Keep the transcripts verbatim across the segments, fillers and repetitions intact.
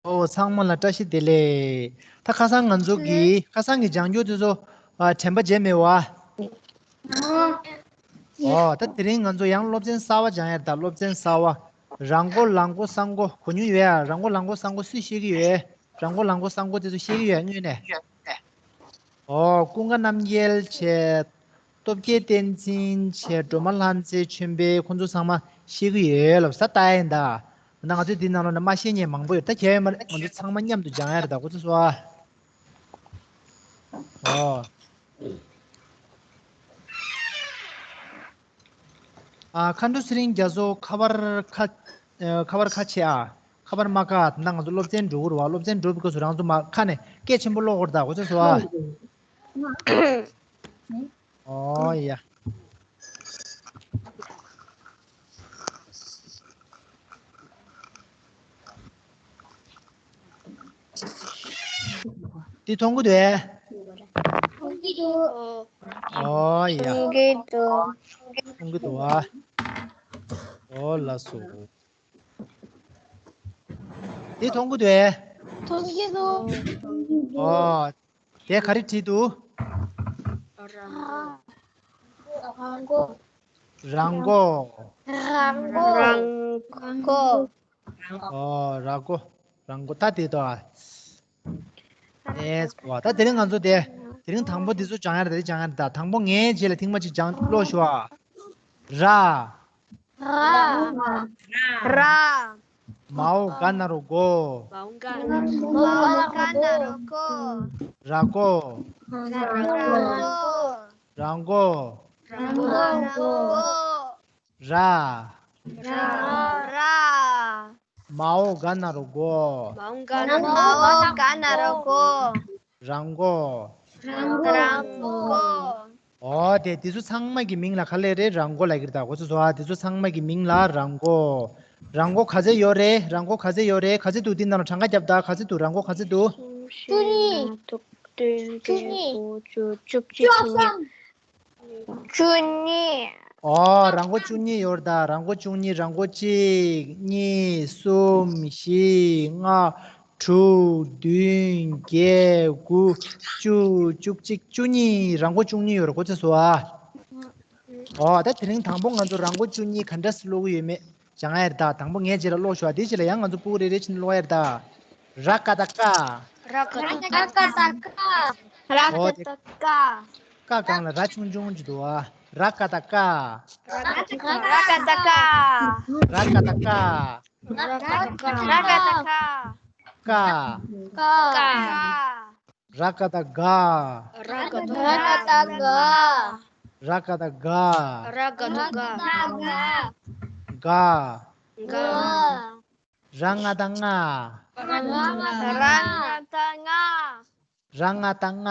ཨོ། ཚང་མ་ལ་བཀྲ་ཤིས་བདེ་ལེགས། ད་ཁ་སང་ང་ཚོ་གི་ཁ་སང་གི་སྦྱང་རྒྱུ་དེ་ཚོ་ཨ་དྲན་པ་བརྗེད་མེད་པ། ཨོ། ད་དེ་རིང་ང་ཚོ་ཡང་སློབ་ཚན་གསར་པ་སྦྱང་ཡ་རེད། ད་སློབ་ཚན་གསར་པ། ར་མགོ་ལ་མགོ་ས་མགོ་གོ་མྱོང་ཡོད་ཨ། ར་མགོ་ལ་མགོ་ས་མགོ་སུས་ཤེས་ཀྱི་ཡོད། ར་མགོ་ལ་མགོ་ས་མགོ་དེ་ཚོ་ཤེས་ཀྱི་ཡོད་དངོས་གནས། ཨོ། ཀུན་དགའ་རྣམ་རྒྱལ་བྱས། སྟོབས་རྒྱལ་བསྟན་འཛིན་བྱས། སྒྲོལ་མ་ལྷ་མཛེས་ཆོས་འཕེལ། ཁོང་ཚོ་ཚང་མ་ཤེས་ཀྱི་ཡོད་ལབ་ས་ལྟ་ཡིན་ད། ད་ང་ཚོས་འདི་ནང་ལོགས་ནས་མ་ཤེས་མཁན་མང་པོ་ཡོད། ད་ཁྱེད་ཡོད་མ་རེད། ང་ཚོ་ཚང་མ་མཉམ་དུ་སྦྱང་ཡ་རེད། ད་ཁོ་ཚོ་སོ་ཨ། ཨོ། ཨ། མཁའ་འགྲོ་ཚེ་རིང་རྒྱ་མཚོ་ཁ་པར་ཁ། ཨ། ཁ་པར་ཁ་ཕྱེ་ཨ། ཁ་པར་མ་བཀག་ད་ང་ཚོ་སློབ་ཚན་འགྲོ་གི་རེད་པ། སློབ་ཚན་འགྲོ་བའི་སྐབས་སུ་རང་ཚོ་མ་ཁ་ནས་སྐད་ཆེན་པོ་ཀློག་དགོས་རེད། ད་ཁོ་ཚོ་སོ་ཨ། ཨོ་ཡ། འདི་མཐོང་གི་འདུག་ཨེ། མཐོང་གི་འདུག་ཨོ་ཡ། མཐོང་གི་འདུག་མཐོང་གི་འདུག་ཨ། ཨོ་ལགས་སོ། འདི་མཐོང་གི་འདུག་ཨེ། མཐོང་གི་འདུག་ཨོ། དེ་ག་རེ་བྲིས་འདུག་ར་མགོ། ར་མགོ། ར་མགོ། ར་མགོ། ཨོ། ར་མགོ། ར་མགོ། ད་དེ་དོ། ཨེ་སོ། ད་དེ་རིང་ང་ཚོ་དེ། དེ་རིང་དང་པོ་འདི་ཚོ་སྦྱང་ཡ་རེད། དེ་སྦྱང་ཡ་རེད། ད་དང་པོ་ངའི་རྗེས་ལ་ཐེངས་མ་གཅིག་སྦྱང་ཀློག་ཞུ་ཨ། ར། ར། ར། མའོ་ག་ན་རོ་མགོ། མའོ་ག་ན་རོ་མགོ། ར་མགོ། ར་མགོ། ར་མགོ། ར། ར། མའོ་ག་ན་རོ་མགོ། མའོ་ག་ན་རོ་མགོ། ར་མགོ། ར་མགོ། ཨོ་དེ་དེ་ཚོ་ཚང་མ་གི་མིང་ལ་ག་ལབ་རེད། ར་མགོ་ལབ་ཀྱི་རེད། ད་ཁོ་ཚོ་ཚོ་ཨ་དེ་ཚོ་ཚང་མ་གི་མིང་ལ་ར་མགོ། ར་མགོ་ག་ཚད་ཡོད་རེད། ར་མགོ་ག་ཚད་ཡོད་རེད། ག་ཚད་འདུག་འདི་ནང་ལ་གྲངས་ཀ་རྒྱོབ་ད། ག་ཚད་འདུག་ར་མགོ་ག་ཚད་འདུག་བཅུ་གཉིས། བཅུ་གཉིས། བཅུ་གཉིས། དགུ་བཅུ་བཅུ་གཅིག་བཅུ་གཉིས། བཅུ་གཉིས། ཨོ་ར་མགོ་བཅུ་གཉིས་ཡོད་རེད་ད། ར་མགོ་བཅུ་གཉིས། ར་མགོ་གཅིག་གཉིས། གསུམ། བཞི། ལྔ། དྲུག་བདུན། བརྒྱད། དགུ། བཅུ། བཅུ་གཅིག་བཅུ་གཉིས། ར་མགོ་བཅུ་གཉིས་ཡོད་རེད། ཁོ་ཚོ་སོ་ཨ། ཨོ་ད་དེ་རིང་དང་པོ་ང་ཚོ་ར་མགོ་བཅུ་གཉིས་ག་འདྲ་སེ་ཀློག་གི་ཡོད་མེད་སྦྱང་ཡ་རེད་ད། དང་པོ་ངའི་རྗེས་ལ་ཀློག་ཤོག་ཨ། དེའི་རྗེས་ལ་ཡང་ང་ཚོ་སྤུ་གུ་རེ་རེ་བྱས་ནས་ཀློག་ཡ་རེད་ད། ར་ཀ་བཏགས་རྐ། ར་ཀ་བཏགས་རྐ། ར་ཀ་བཏགས་རྐ། ཀ་སྒང་ལ་ར་ཆུང་ཆུང་ཅིག་འདུག་ཨ། ར་ཀ་བཏགས་རྐ། ར་ཀ་བཏགས་རྐ། ར་ཀ་བཏགས་རྐ། ར་ཀ་བཏགས་རྐ། ཀ། ཀ། ར་ཀ་བཏགས་རྒ། ར་ཀ་བཏགས་རྒ། ར་ཀ་བཏགས་རྒ། ར་ཀ་བཏགས་རྒ། རྒ། རྒ། ར་ང་བཏགས་རྔ། ར་ང་བཏགས་རྔ། ར་ང་བཏགས་རྔ། ར་ང་བཏགས་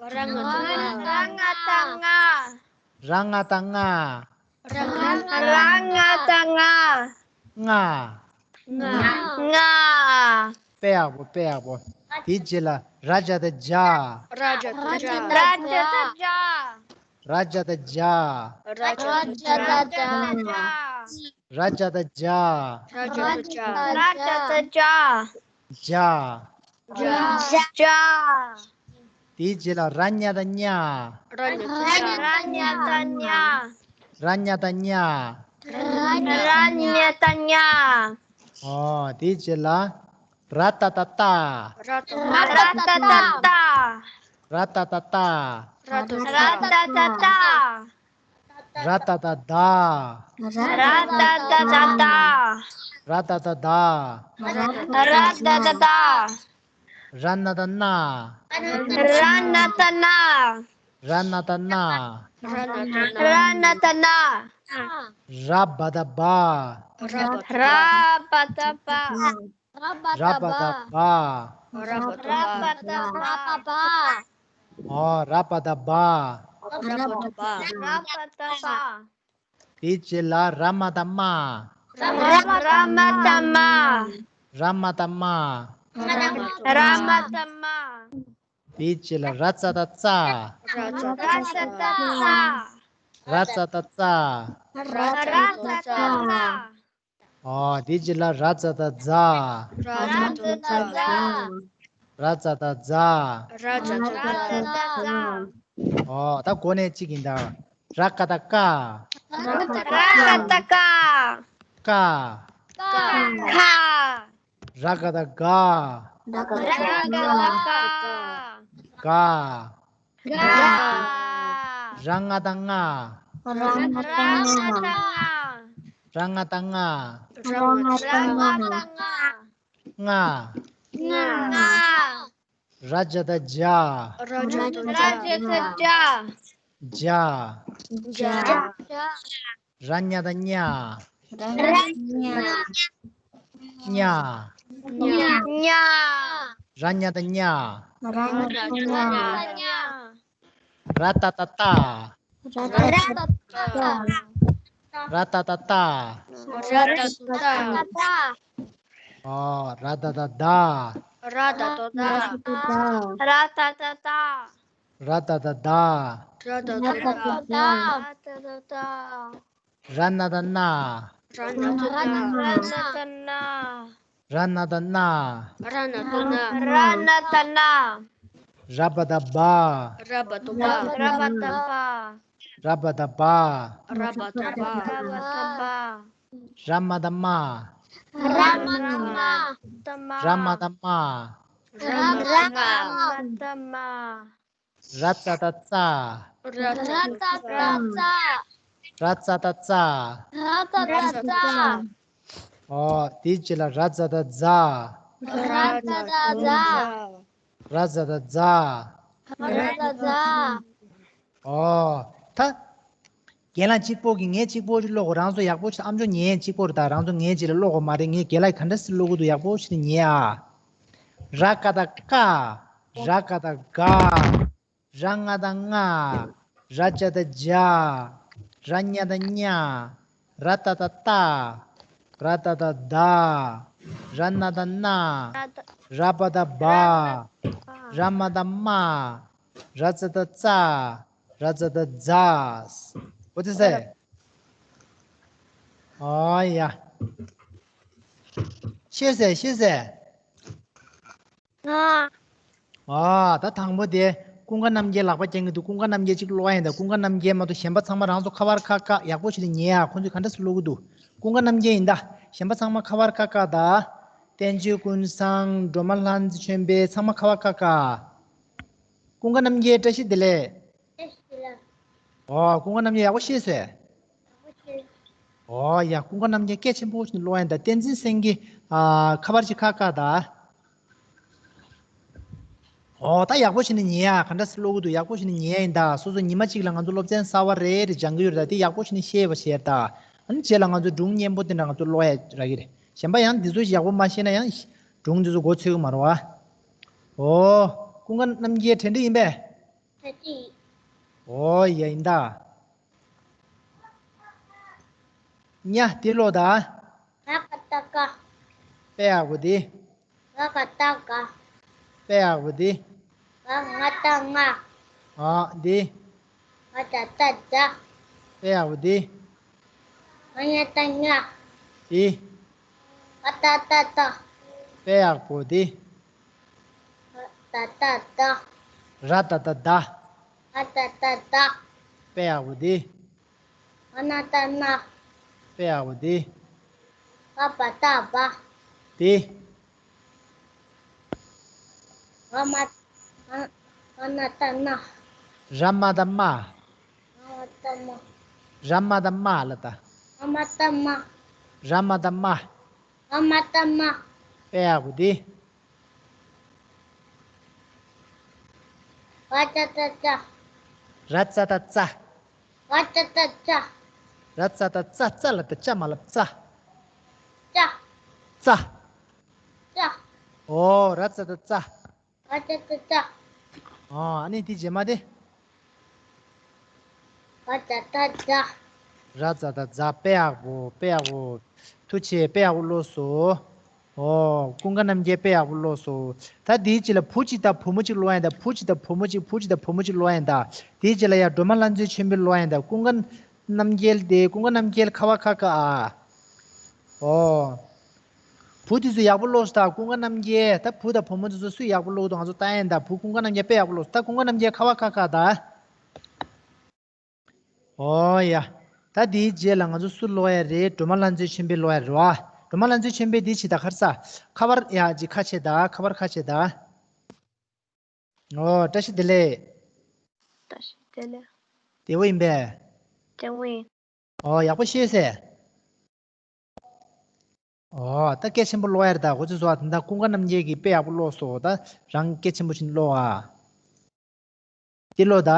རྔ། ར་ང་བཏགས་རྔ། ར་ང་བཏགས་རྔ། ར་ང་བཏགས་རྔ། རྔ། རྔ། རྔ། དཔེ་ཡག་པོ། དཔེ་ཡག་པོ། དེའི་རྗེས་ལ་ར་ཇ་བཏགས་རྗ། ར་ཇ་བཏགས་རྗ། ར་ཇ་བཏགས་རྗ། ར་ཇ་བཏགས་རྗ། ར་ཇ་བཏགས་རྗ། ར་ཇ་བཏགས་རྗ། ར་ཇ་བཏགས་རྗ། ར་ཇ་བཏགས་རྗ། རྗ། རྗ། དེའི་རྗེས་ལ་ར་ཉ་བཏགས་རྙ། ར་ཉ་བཏགས་རྙ། ར་ཉ་བཏགས་རྙ། ར་ཉ་བཏགས་རྙ། ཨོ། དེའི་རྗེས་ལ་ར་ཏ་བཏགས་རྟ། ར་ཏ་བཏགས་རྟ། ར་ཏ་བཏགས་རྟ། ར་ཏ་བཏགས་རྟ། ར་ཏ་བཏགས་རྟ། ར་ཏ་བཏགས་རྟ། ར་ཏ་བཏགས་རྟ། ར་ཏ་བཏགས་རྟ། ར་ཏ་བཏགས་རྟ། ར་ན་བཏགས་རྣ། ར་ན་བཏགས་རྣ། ར་ན་བཏགས་རྣ། ར་ན་བཏགས་རྣ། ར་བ་བཏགས་རྦ། ར་བ་བཏགས་རྦ། ར་བ་བཏགས་རྦ། ར་བ་བཏགས་རྦ། ཨོ། ར་བ་བཏགས་རྦ། ར་བ་བཏགས་རྦ། དེའི་རྗེས་ལ་ར་མ་བཏགས་རྨ། ར་མ་བཏགས་རྨ། ར་མ་བཏགས་རྨ། ར་མ་བཏགས་རྨ། དེའི་རྗེས་ལ་ར་ཙ་བཏགས་རྩ། ར་ཙ་བཏགས་རྩ། ར་ཙ་བཏགས་རྩ། ར་ཙ་བཏགས་རྩ། ཨོ། དེའི་རྗེས་ལ་ར་ཙ་ད་རྫ། ར་ཙ་ད་རྫ། ར་ཙ་ད་རྫ། ར་ཙ་ད་རྫ། ཨོ། ད་མགོ་ནས་གཅིག་ཡིན་ད། ར་ཀ་ད་ཀ། ར་ཀ་ད་ཀ། ཀ། ཀ། ཁ། ར་ཀ་ད་ག། ར་ཀ་ད་ག། ག། ག། ག། ར་ང་ད་ང་། ར་ང་ད་ང་། ར་ང་ད་ང་། ར་ང་ད་ང་། ང་། ང་། ང་། ར་ཇ་ད་རྗ། ར་ཇ་ད་རྗ། ར་ཇ་ད་རྗ། རྗ། རྗ། ར་ཉ་ད་རྙ། ར་ཉ་ད་རྙ། རྙ། རྙ། རྙ། ར་ཉ་ད་རྙ། ར་ཉ་ད་རྙ། ར་ཏ་ད་རྟ། ར་ཏ་ད་རྟ། ར་ཏ་ད་རྟ། ར་ཏ་ད་རྟ། ཨོ། ར་ད་ད་རྡ། ར་ད་ད་རྡ། ར་ད་ད་རྡ། ར་ད་ད་རྡ། ར་ད་ད་རྡ། ར་ད་ད་རྡ། ར་ན་ད་རྣ། ར་ན་ད་རྣ། ར་ན་ད་རྣ། ར་ན་ད་རྣ། ར་ན་ད་རྣ། ར་བ་ད་བ། ར་བ་ད་བ། ར་བ་ད་བ། ར་བ་ད་བ། ར་བ་ད་བ། ར་བ་ད་བ། ར་མ་ད་མ། ར་མ་ད་མ། ར་མ་ད་མ། ར་མ་ད་མ། ར་ཙ་ད་རྩ། ར་ཙ་ད་རྩ། ར་ཙ་ད་རྩ། ར་ཙ་ད་རྩ། ཨོ། དེའི་རྗེས་ལ་ར་ཙ་ད་རྫ། ར་ཙ་ད་རྫ། ར་ཙ་ད་རྫ། ར་ཙ་ད་རྫ། ཨོ། ད། རྒན་ལགས་གཅིག་པོ་གིས་ངས་གཅིག་པོ་ཅིག་ཀློག་གོ། རང་ཚོ་ཡག་པོ་ཅིག་ཨམ་ཅོག་ཉན་གཅིག་པོ་རེད། ད་རང་ཚོ་ངའི་རྗེས་ལ་ཀློག་གོ་མ་རེད། ངས་རྒན་ལགས་ག་འདྲ་སེ་ཀློག་གི་འདུག་ཡག་པོ་ཅིག་ཉན་ཨ། ར་ཀ་ད་ཀ། ར་ཀ་ད་ག། ར་ང་ད་ང་། ར་ཇ་ད་རྗ། ར་ཉ་ད་རྙ། ར་ཏ་ད་རྟ། ར་ཏ་ད་རྡ། ར་ན་ད་རྣ། ར་བ་ད་བ། ར་མ་ད་མ། ར་ཙ་ད་རྩ། ར་ཙ་ད་རྫ། What is that? ཨོ་ཡ། ཤེས་ཟེར། ཤེས་ཟེར། ང་། ཨ། ད་དང་པོ་དེ་ཀུན་དགའ་རྣམ་རྒྱལ་ལག་པ་བརྐྱངས་ཀྱི་འདུག་ཀུན་དགའ་རྣམ་རྒྱལ་གཅིག་ཀློག་ཡ་ཡིན་ད། ཀུན་དགའ་རྣམ་རྒྱལ་མ་གཏོགས་གཞན་པ་ཚང་མ་རང་ཚོ་ཁ་པར་ཁ་བཀག་ཡག་པོ་ཞིག་ལ་ཉན་ཡ། ཁོང་ཚོས་ག་འདྲ་སེ་ཀློག་གི་འདུག་ཀུན་དགའ་རྣམ་རྒྱལ་ཡིན་ད། གཞན་པ་ཚང་མ་ཁ་པར་ཁ་བཀག་ད། བསྟན་ཆོས་ཀུན་བཟང་། སྒྲོལ་མ་ལྷ་མཛེས་ཆོས་འཕེལ། ཚང་མ་ཁ་པར་ཁ་བཀག་ཀུན་དགའ་རྣམ་རྒྱལ་བཀྲ་ཤིས་བདེ་ལེགས། ཨོ། ཀུན་དགའ་རྣམ་རྒྱལ་ཡག་པོ་ཤེས་སོང་། ཨོ་ཡ། ཀུན་དགའ་རྣམ་རྒྱལ་སྐད་ཆེན་པོ་ཞིག་ཀློག་ཡ་ཡིན་ད། བསྟན་འཛིན་སེང་གེ། ཨ། ཁ་པར་ཅིག་ཁ་བཀག་ད། ཨོ། ད་ཡག་པོ་བྱས་ནས་ཉན་ཡ། ག་འདྲ་སེ་ཀློག་གི་འདུག་ཡག་པོ་བྱས་ནས་ཉན་ཡ་ཡིན་ད། སོ་སོ་ཉི་མ་གཅིག་ལ་ང་ཚོ་སློབ་ཚན་གསར་པ་རེ་རེ་སྦྱང་གི་ཡོད་རེད་ད། དེ་ཡག་པོ་བྱས་ནས་ཤེས་པ་བྱས་ད། ཨ་ནི་རྗེས་ལ་ང་ཚོ་སྒྲུང་སྙན་པོ་དེ་འདྲ་ང་ཚོ་ཀློག་ཡ་རག་གི་རེད། གཞན་པ་ཡང་འདི་ཚོ་ཡག་པོ་མ་ཤེས་ན་ཡང་སྒྲུང་འདི་ཚོ་མགོ་ཚོད་ཀྱི་མ་རེད་བ། ཨོ། ཀུན་དགའ་རྣམ་རྒྱལ་གྲ་སྒྲིག་ཡིན་པས། གྲ་སྒྲིག་ཨོ་ཡ། ཡིན་ད། ཉ་དེ་ཀློག་ད། ང་ག་ད་ག་དཔེ་ཡག་པོ་དེ། ང་ག་ད་ག་དཔེ་ཡག་པོ་དེ། ང་ང་ད་ང་ཨ་དེ། ང་ད་ད་ད་དཔེ་ཡག་པོ་དེ། ང་ཉ་ད་ཉ་དེ། ང་ད་ད་ད་དཔེ་ཡག་པོ་དེ། ང་ད་ད་ད། ར་ད་ད་རྡ། ང་ད་ད་རྡ། དཔེ་ཡག་པོ་དེ། ང་ན་ད་ན། དཔེ་ཡག་པོ་དེ། བ་བ་ད་བ། དེ། བ་མ། ང་ང་ན་ད་ན། ར་མ་ད་མ། ང་མ་ད་མ། ར་མ་ད་མ་ལ་ད། ང་མ་ད་མ། ར་མ་ད་མ། ང་མ་ད་མ། དཔེ་ཡག་པོ་དེ། བ་ཙ་ད་ཙ། ར་ཙ་ད་ཙ། བ་ཙ་ད་ཙ། ར་ཙ་ད་ཙ། ཙ་ལ་ད་ཙ་མ་ལབ། ཙ། ཙ། ཙ། ཙ། ཨོ། ར་ཙ་ད་ཙ། བ་ཙ་ད་ཙ། ཨོ། ཨ་ནི་དེ་རྗེས་མ་དེ། བ་ཙ་ད་ཛ། ར་ཙ་ད་ཛ། དཔེ་ཡག་པོ། དཔེ་ཡག་པོ། ཐུགས་རྗེ་ཆེ། དཔེ་ཡག་པོ་ཀློག་སོང་། ཨོ། ཀུན་དགའ་རྣམ་རྒྱལ་དཔེ་ཡག་པོ་ཀློག་སོང་། ད་དེའི་རྗེས་ལ་བུ་གཅིག་དང་བུ་མོ་གཅིག་ཀློག་ཡ་ཡིན་ད། བུ་གཅིག་དང་བུ་མོ་གཅིག་བུ་གཅིག་དང་བུ་མོ་གཅིག་ཀློག་ཡ་ཡིན་ད། དེའི་རྗེས་ལ་ཡ་སྒྲོལ་མ་ལྷ་མཛེས་ཆོས་འཕེལ་ཀློག་ཡ་ཡིན་ད། ཀུན་དགའ་རྣམ་རྒྱལ་དེ། ཀུན་དགའ་རྣམ་རྒྱལ་ཁ་བ་ཁ་བཀག་ཨ། ཨོ། བུ་དེ་ཚོ་ཡག་པོ་ཀློགས་ཤིག་ད། ཀུན་དགའ་རྣམ་རྒྱལ། ད་བུ་དང་བུ་མོ་དེ་ཚོ་སུས་ཡག་པོ་ཀློགས་འདུག་ང་ཚོ་ལྟ་ཡིན་ད། བུ་ཀུན་དགའ་རྣམ་རྒྱལ་དཔེ་ཡག་པོ་ཀློགས་སོང་། ད་ཀུན་དགའ་རྣམ་རྒྱལ་ཁ་བ་ཁ་ཁ་ད། ཨོ་ཡ། ད་དེའི་རྗེས་ལ་ང་ཚོ་སུ་ཀློག་ཡ་རེད། སྒྲོལ་མ་ལྷ་མཛེས་ཆོས་འཕེལ་ཀློག་ཡ་རེད་བ། སྒྲོལ་མ་ལྷ་མཛེས་ཆོས་འཕེལ་དེ་ཆི་ད་ཁར་ས། ཁ་པར་ཡ་ཅིག་ཁ་ཕྱེ་ད། ཁ་པར་ཁ་ཕྱེ་ད། ཨོ། བཀྲ་ཤིས་བདེ་ལེགས། བཀྲ་ཤིས་བདེ་ལེགས། བདེ་པོ་ཡིན་པས། བདེ་པོ་ཡིན། ཨོ། ཡག་པོ་ཤེས་སེ། ཨོ། ད་སྐད་ཆེན་པོ་ཀློག་ཡ་རེད་ད། ཁོ་ཚོས་བཟོ་བ་དེ་འདྲ་ཀུན་དགའ་རྣམ་རྒྱལ་གྱིས་དཔེ་ཡག་པོ་ཀློགས་སོང་། ད་རང་སྐད་ཆེན་པོ་ཞིག་ཀློག་ཨ། འདི་ཀློག་ད།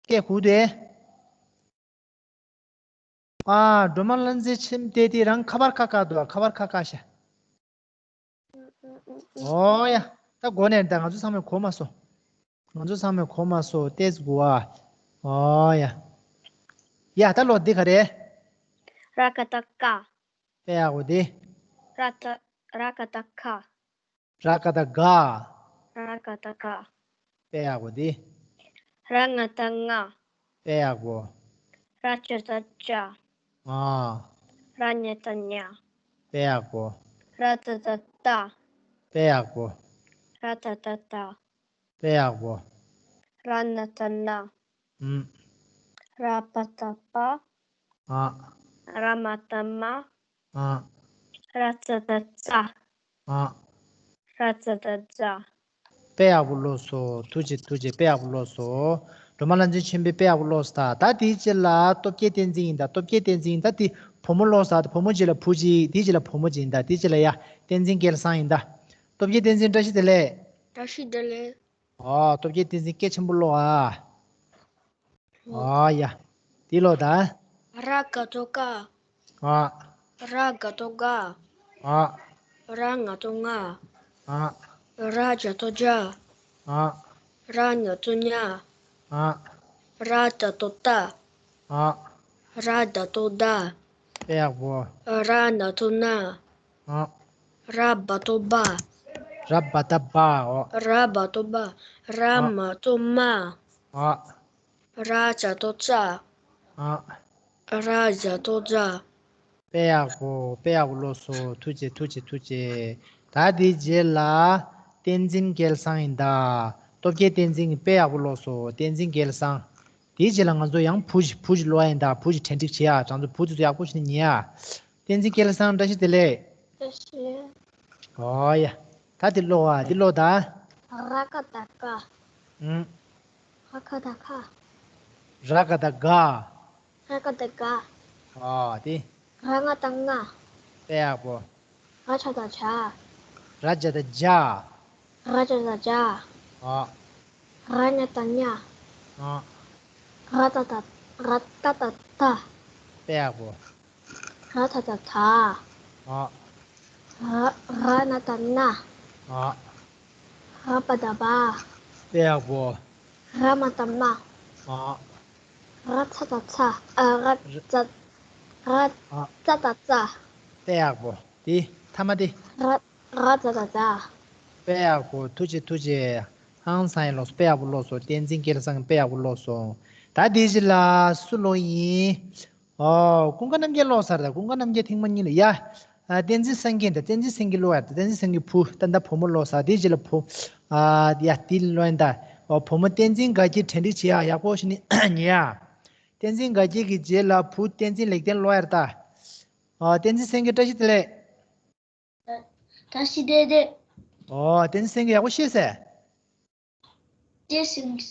སྐད་གོ་དེ། ཨ། སྒྲོལ་མ་ལྷ་མཛེས་ཆོས་འཕེལ་དེ་རང་ཁ་པར་ཁ་ཁ་འདུག་ཁ་པར་ཁ་ཁ་ཤ། ཨོ་ཡ། ད་གོ་ནས་ད་ང་ཚོ་ཚང་མས་གོ་མ་སོང་། ང་ཚོ་ཚང་མས་གོ་མ་སོང་། ཏེས་གོ་ཨ། ཨོ་ཡ། ཡ་ད་ཀློག་འདི་ག་རེད། ར་ག་བཏགས་རྐ་དཔེ་ཡག་པོ་དེ། ར་ད། ར་ག་བཏགས་རྐ་ར་ག་བཏགས་རྒ་ར་ག་བཏགས་རྒ་དཔེ་ཡག་པོ་དེ། ར་ང་བཏགས་རྔ་དཔེ་ཡག་པོ། ར་ཇ་བཏགས་རྗ་ཨ། ར་ཉ་བཏགས་རྙ་དཔེ་ཡག་པོ། ར་ད་བཏགས་རྡ་དཔེ་ཡག་པོ། ར་ད་བཏགས་རྡ་དཔེ་ཡག་པོ། ར་ན་བཏགས་རྣ་ཨུམ། ར་བ་བཏགས་རྦ་ཨ། ར་མ་བཏགས་རྨ་ཨ། ར་ཙ་བཏགས་རྩ་ཨ། ར་ཙ་བཏགས་རྩ་དཔེ་ཡག་པོ་ཀློགས་སོང་། ཐུགས་རྗེ་ཐུགས་རྗེ། དཔེ་ཡག་པོ་ཀློགས་སོང་། སྒྲོལ་མ་ལྷ་མཛེས་ཆོས་འཕེལ་དཔེ་ཡག་པོ་ཀློགས་སོང་ད། ད་དེའི་རྗེས་ལ་སྟོབས་རྒྱལ་བསྟན་འཛིན་ཡིན་ད། སྟོབས་རྒྱལ་བསྟན་འཛིན་ཡིན་ད། དེ་བུ་མོ་ཀློགས་སོང་ད། བུ་མོ་རྗེས་ལ་བུ་གཅིག་དེའི་རྗེས་ལ་བུ་མོ་གཅིག་ཡིན་ད། དེའི་རྗེས་ལ་ཡ་བསྟན་འཛིན་སྐལ་བཟང་ཡིན་ད། སྟོབས་རྒྱལ་བསྟན་འཛིན་བཀྲ་ཤིས་བདེ་ལེགས། བཀྲ་ཤིས་བདེ་ལེགས། ཨོ། སྟོབས་རྒྱལ་བསྟན་འཛིན་སྐད་ཆེན་པོ་ཀློགས་ཨ། ཨོ་ཡ། དེ་ཀློགས་ད། ར་ག་བཏགས་རྐ་ཨ། ར་ག་བཏགས་རྒ་ཨ། ར་ང་བཏགས་རྔ་ཨ། ར་ཇ་བཏགས་རྗ་ཨ། ར་ཉ་བཏགས་རྙ་ཨ། ར་ད་བཏགས་རྡ་ཨ། ར་ད་བཏགས་རྡ་དཔེ་ཡག་པོ། ར་ན་བཏགས་རྣ་ཨ། ར་བ་བཏགས་རྦ་ར་བ་བཏགས་རྦ་ཨོ། ར་བ་བཏགས་རྦ། ར་ཨ། མ་བཏགས་རྨ་ཨ། ར་ཙ་བཏགས་རྩ་ཨ། ར་ཛ་བཏགས་རྫ་དཔེ་ཡག་པོ། དཔེ་ཡག་པོ་ཀློགས་སོང་། ཐུགས་རྗེ་ཐུགས་རྗེ་ཐུགས་རྗེ། ད་དེའི་རྗེས་ལ་བསྟན་འཛིན་སྐལ་བཟང་ཡིན་ད། སྟོབས་རྒྱལ་བསྟན་འཛིན་གྱིས་དཔེ་ཡག་པོ་ཀློགས་སོང་། བསྟན་འཛིན་སྐལ་བཟང་། དེའི་རྗེས་ལ་ང་ཚོ་ཡང་བུ་ཞིག་བུ་ཞིག་ཀློག་ཡ་ཡིན་ད། བུ་ཞིག་གྲ་སྒྲིག་བྱེད་ཡ། ང་ཚོ་བུ་དེ་ཚོ་ཡག་པོ་ཞིག་ཉན་ཡ། བསྟན་འཛིན་སྐལ་བཟང་བཀྲ་ཤིས་བདེ་ལེགས། བཀྲ་ཤིས། ཨོ་ཡ། ད་དེ་ཀློག་ཨ། དེ་ཀློག་ད། ར་ག་བཏགས་རྐ་ཨུམ། ར་ག་བཏགས་རྐ་ར་ག་བཏགས་རྒ་ར་ག་བཏགས་རྒ་ཨོ་དེ། ར་ང་བཏགས་རྔ་དཔེ་ཡག་པོ། ར་ཇ་བཏགས་རྗ་ར་ཇ་བཏགས་རྗ་ར་ཇ་བཏགས་རྗ་ཨོ། ར་ཉ་བཏགས་རྙ་ཨོ། ར་ཏ་བཏགས་ར་ཏ་བཏགས་རྟ་དཔེ་ཡག་པོ། ར་ད་བཏགས་རྡ། ཨ། ར་ར་ན་བཏགས་རྣ། ཨ། ར་བ་བཏགས་རྦ། དཔེ་ཡག་པོ། ར་མ་བཏགས་རྨ། ཨ། ར་ཚ་བཏགས་རྩ། ཨ། ར་ཙ། ར་ཨ། ཙ་བཏགས་རྩ། དཔེ་ཡག་པོ། དེ་ཐ་མ་དེ། ར་ར་ཛ་བཏགས་རྫ། དཔེ་ཡག་པོ། ཐུགས་རྗེ་ཐུགས་རྗེ། ཧང་སང་ཡིན་ལོ། དཔེ་ཡག་པོ་ཀློགས་སོང་། བསྟན་འཛིན་སྐལ་བཟང་དཔེ་ཡག་པོ་ཀློགས་སོང་། ད་དེའི་རྗེས་ལ་སུ་ཀློག་ཡིན། ཨོ། ཀུན་དགའ་རྣམ་རྒྱལ་ཀློག་ཚར་ད། ཀུན་དགའ་རྣམ་རྒྱལ་ཐེངས་མ་གཉིས་ལ་ཡ། ཨ། བསྟན་འཛིན་སངས་རྒྱས་དང་། བསྟན་འཛིན་སེང་གེ་ཀློག་ཡ་ད། བསྟན་འཛིན་སེང་གེ་བུ་ད་ད་བུ་མོ་ཀློག་ས། དེའི་རྗེས་ལ་བུ། ཨ། ཡ་དེ་ཀློག་ཡིན་ད། ཨོ། བུ་མོ་བསྟན་འཛིན་དགའ་སྐྱིད་གྲ་སྒྲིག་བྱེད་ཡ། ཡག་པོ་ཞིག་ནི་ཉེ་ཡ། བསྟན་འཛིན་དགའ་སྐྱིད་ཀྱི་རྗེས་ལ་བུ་བསྟན་འཛིན་ལེགས་ལྡན་ཀློག་ཡ་རེད་ད། ཨ། བསྟན་འཛིན་སེང་གེ་བཀྲ་ཤིས་བདེ་ལེགས། བཀྲ་ཤིས་བདེ་ལེགས། ཨོ། བསྟན་འཛིན་སེང་གེ་ཡག་པོ་ཤེས་ཟེར། བཀྲ་ཤིས།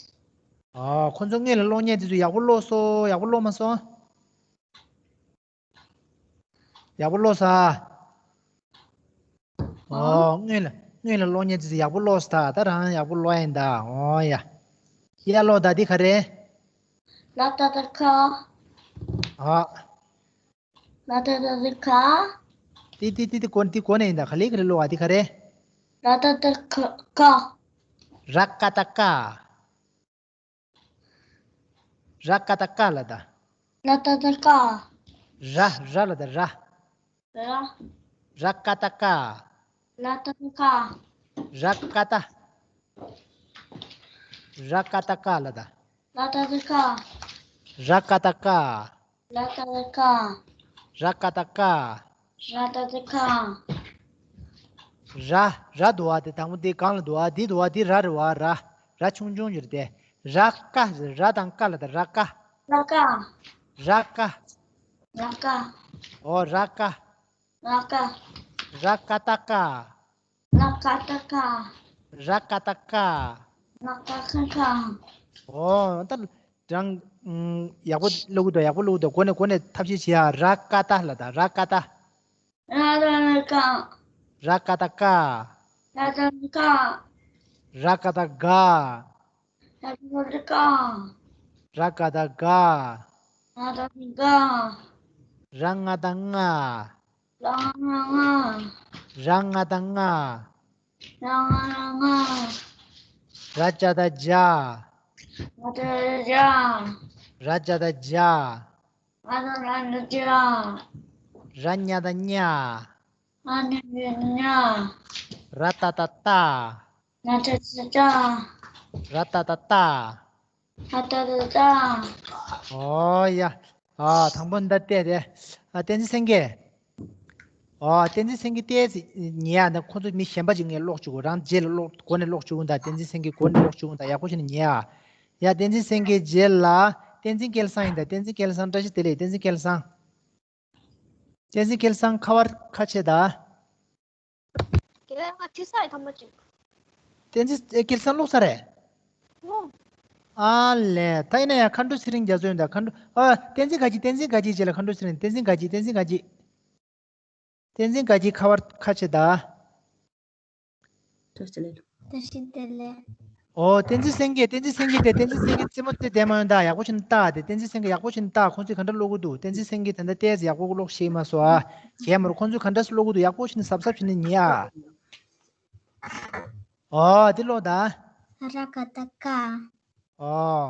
ཨ། ཁོ་ཚོ་སྔོན་ལ་ཀློག་མཁན་དེ་ཚོ་ཡག་པོ་ཀློག་སོང་། ཡག་པོ་ཀློག་མ་སོང་། ཡག་པོ་ཀློག་ས། ཨོ། སྔོན་ལ་སྔོན་ལ་ཀློག་མཁན་དེ་ཚོ་ཡག་པོ་ཀློག་ས། ད་ད་རང་ཡག་པོ་ཀློག་ཡིན་ད། ཨོ་ཡ། ཡ་ཀློག་ད། འདི་ག་རེད། ལ་ཏ་བཏགས་ལྷ། ཨ། ལ་ཏ་བཏགས་ལྷ། ཏི་ཏི་ཏི་ཏི་གོ་ཏི་གོ་ནས་ཡིན་ད། ག་ལེ་ག་ལེ་ཀློག་ཨ། འདི་ག་རེད། ལ་ཏ་བཏགས་ལྷ། ར་ཀ་བཏགས་རྐ་ར་ཀ་བཏགས་རྐ་ལ་ད། ལ་ཏ་བཏགས་ལྷ། ར་ར་ལ་ད་ར། ར། ར་ཀ་བཏགས་རྐ་ལ་ཏ་བཏགས་རྐ་ར་ཀ་བཏགས། ར་ཀ་བཏགས་རྐ་ལ་ད། ལ་ཏ་བཏགས་རྐ་ར་ཀ་བཏགས་ཀ། ར་ཀ་བཏགས་ཀ། ར་ཀ་བཏགས་ཀ། ར་ཀ་བཏགས་ཀ། ར། ར་འདུག་བ་དེ་དང་པོ་དེ་གང་ལ་འདུག་བ། འདི་འདུག་བ། འདི་ར་རེད་བ། ར། ར་ཆུང་ཆུང་ཅིག་རེད་དེ། ར་ཀ། ར་དང་ཀ་ལ་ད་ར་ཀ། ར་ཀ། ར་ཀ། ར་ཀ། ཨོ་ར་ཀ། ར་ཀ། ར་ཀ་བཏགས་ཀ། ར་ཀ་བཏགས་ཀ། ར་ཀ་བཏགས་ཀ། ར་ཀ་བཏགས་ཀ། ཨོ་ད་རང་ཡག་པོ་ཀློག་གི་འདུག་ཡག་པོ་ཀློག་གི་འདུག་སྒོ་ནས་སྒོ་ནས་ཐབས་ཤེས་བྱེད་ཡ། ར་ཀ་བཏགས་ལ་ད་ར་ཀ་བཏགས། ར་ཀ་བཏགས་ཀ། ར་ཀ་བཏགས་ཀ། ར་ཀ་བཏགས་ཀ། ར་ཀ་བཏགས་རྒ། ར་ཀ་བཏགས་རྒ། ར་ཀ་བཏགས་རྒ། ར་ཀ་བཏགས་རྒ། ར་ང་བཏགས་རྔ། ར་ང་བཏགས་རྔ། ར་ང་བཏགས་རྔ། ར་ང་བཏགས་རྔ། ར་ཇ་བཏགས་རྒྱ། ར་ཇ་བཏགས་རྒྱ། ར་ཇ་བཏགས་རྒྱ། ར་ཇ་བཏགས་རྒྱ། ར་ཉ་བཏགས་རྙ། ར་ཉ་བཏགས་རྙ། ར་ཏ་བཏགས་རྟ། ར་ཏ་བཏགས་རྟ། ར་ཏ་བཏགས་རྟ། ཨོ་ཡ། ཨ་དང་པོ་འདི་བལྟས་ཏེ། ཨ་བསྟན་འཛིན་སེང་གེ། ཨོ་བསྟན་འཛིན་སེང་གེ་བལྟས་ཉན་ཡ། ད་ཁོ་ཚོ་མི་གཞན་པ་ཅིག་ངས་ཀློག་བཅུག་གོ། རང་རྗེས་ལ་ཀློག་སྒོ་ནས་ཀློག་བཅུག་གོ། ད་བསྟན་འཛིན་སེང་གེ་སྒོ་ནས་ཀློག་བཅུག་གོ། ད་ཡག་པོ་བྱས་ནས་ཉན་ཡ། ཡ་བསྟན་འཛིན་སེང་གེ་རྗེས་ལ་བསྟན་འཛིན་སྐལ་བཟང་ཡིན། ད་བསྟན་འཛིན་སྐལ་བཟང་བཀྲ་ཤིས་བདེ་ལེགས། བསྟན་འཛིན་སྐལ་བཟང་། བསྟན་འཛིན་སྐལ་བཟང་ཁ་པར་ཁ་ཕྱེ་ད། རྒན་ལགས་ང་ཁྲིད་ས་ཡི་ཐ་མ་ཅིག་བསྟན་འཛིན་ཨེ་སྐལ་བཟང་ཀློག་ས་རེད། ཨོ། ཨ་ལས། ད་ཡིན་ན་ཡང་མཁའ་འགྲོ་ཚེ་རིང་རྒྱ་མཚོ་ཡིན་ད། མཁའ་འགྲོ་ཨ་བསྟན་འཛིན་དགའ་སྐྱིད། བསྟན་འཛིན་དགའ་སྐྱིད་རྗེས་ལ་མཁའ་འགྲོ་ཚེ་རིང་། བསྟན་འཛིན་དགའ་སྐྱིད། བསྟན་འཛིན་དགའ་སྐྱིད། བསྟན་འཛིན་དགའ་སྐྱིད་ཁ་པར་ཁ་ཕྱེ་ད། བཀྲ་ཤིས་བདེ་ལེགས། བཀྲ་ཤིས་བདེ་ལེགས། ཨོ་བསྟན་འཛིན་སེང་གེ། བསྟན་འཛིན་སེང་གེ་དེ། བསྟན་འཛིན་སེང་གེ་རྩེད་མོ་རྩེ་བསྡད་མ་ཡོང་ད། ཡག་པོ་བྱས་ནས་ལྟ་དེ། བསྟན་འཛིན་སེང་གེ་ཡག་པོ་བྱས་ནས་ལྟ། ཁོང་ཚོས་ག་འདྲ་ཀློག་གི་འདུག་བསྟན་འཛིན་སེང་གེ་ད་ལྟ་ཏོག་ཙམ་ཡག་པོ་ཀློག་ཤེས་མ་སོང་ཨ། རྒན་མོར་ཁོང་ཚོས་ག་འདྲ་སེ་ཀློག་གི་འདུག་ཡག་པོ་བྱས་ནས་གཟབ་གཟབ་བྱས་ནས་ཉན་ཨ། ཨོ་དེ་ཀློག་ད། ར་ཀ་བཏགས་རྒ། ཨོ།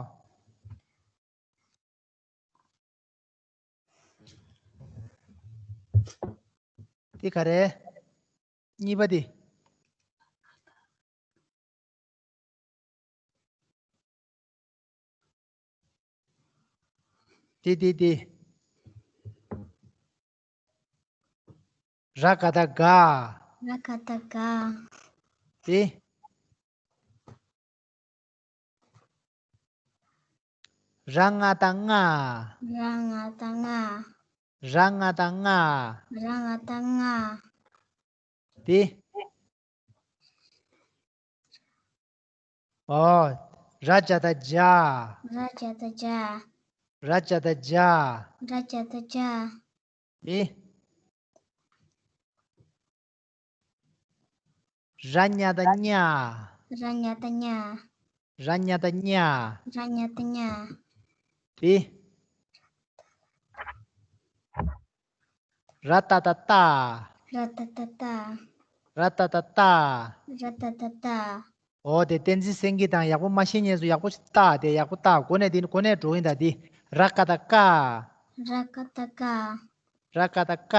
དེ་ག་རེ། གཉིས་པ་དེ། དེ་དེ་དེ། ར་ཀ་བཏགས་རྒ། ར་ཀ་བཏགས་རྒ། དེ། ར་ང་བཏགས་རྔ། ར་ང་བཏགས་རྔ། ར་ང་བཏགས་རྔ། ར་ང་བཏགས་རྔ། དེ། ཨོ། ར་ཇ་བཏགས་རྒྱ། ར་ཇ་བཏགས་རྒྱ། ར་ཇ་བཏགས་རྒྱ། ར་ཇ་བཏགས་རྒྱ། དེ། ར་ཉ་བཏགས་རྙ། ར་ཉ་བཏགས་རྙ། ར་ཉ་བཏགས་རྙ། ར་ཉ་བཏགས་རྙ། དེ། ར་ཏ་བཏགས་རྟ། ར་ཏ་བཏགས་རྟ། ར་ཏ་བཏགས་རྟ། ར་ཏ་བཏགས་རྟ། ཨོ་དེ་བསྟན་འཛིན་སེང་གེ་དང་ཡག་པོ་མ་ཤེས་མཁན་ཚོ་ཡག་པོ་ཞིག་ལྟ་དེ། ཡག་པོ་ལྟ། སྒོ་ནས་དེ་ནི་སྒོ་ནས་འགྲོ་གི་ཡིན་ད་དེ། ར་ཀ་བཏགས་རྐ། ར་ཀ་བཏགས་རྐ། ར་ཀ་བཏགས་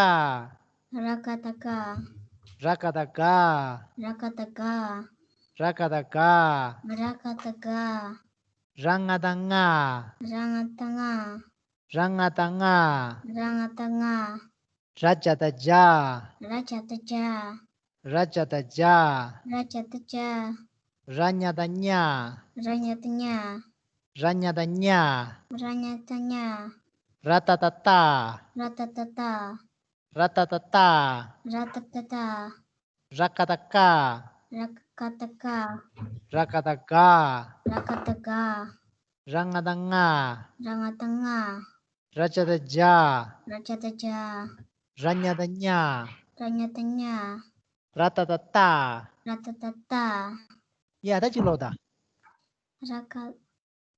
རྐ། ར་ཀ་བཏགས་རྐ། ར་ཀ་བཏགས་རྒ། ར་ཀ་བཏགས་རྒ། ར་ཀ་བཏགས་རྒ། ར་ཀ་བཏགས་རྒ། ར་ང་བཏགས་རྔ། ར་ང་བཏགས་རྔ། ར་ང་བཏགས་རྔ། ར་ང་བཏགས་རྔ། ར་ཇ་བཏགས་རྒྱ། ར་ཇ་བཏགས་རྒྱ། ར་ཇ་བཏགས་རྒྱ། ར་ཇ་བཏགས་རྒྱ། ར་ཉ་བཏགས་རྙ། ར་ཉ་བཏགས་རྙ། ར་ཉ་བཏགས་རྙ། ར་ཉ་བཏགས་རྙ། ར་ཏ་བཏགས་རྟ། ར་ཏ་བཏགས་རྟ། ར་ཏ་བཏགས་རྟ། ར་ཏ་བཏགས་རྟ། ར་ཀ་བཏགས་རྐ། ར་ཀ་བཏགས་རྐ། ར་ཀ་བཏགས་རྒ། ར་ཀ་བཏགས་རྒ། ར་ང་བཏགས་རྔ། ར་ང་བཏགས་རྔ། ར་ཇ་བཏགས་རྒྱ། ར་ཇ་བཏགས་རྒྱ། ར་ཉ་བཏགས་རྙ། ར་ཉ་བཏགས་རྙ། ར་ཏ་བཏགས་རྟ། ར་ཏ་བཏགས་རྟ། ཡ་ད་ཅིག་ཀློག་དང་། ར་ཀ་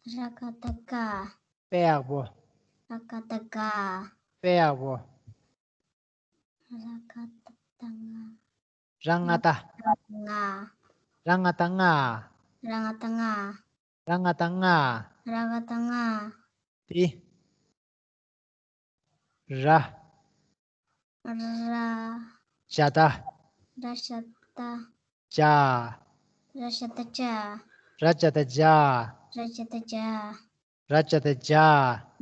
ར་ཀ་བཏགས་རྐ། དཔེ་ཡག་པོ། ར་ཀ་བཏགས་རྐ། དཔེ་ཡག་པོ། ར་ཀ་བཏགས་རྔ། ར་ང་བཏགས། ར་ང་བཏགས་རྔ། ར་ང་བཏགས་རྔ། ར་ང་བཏགས་རྔ། ར་ང་བཏགས་རྔ། ར་ང་བཏགས་རྔ། དེ། ར། ར། ཇ་བཏགས། ར་ཇ་བཏགས། རྒྱ། ར་ཇ་བཏགས་རྒྱ། ར་ཇ་བཏགས་རྒྱ། ར་ཇ་བཏགས་རྒྱ། ར་ཇ་བཏགས་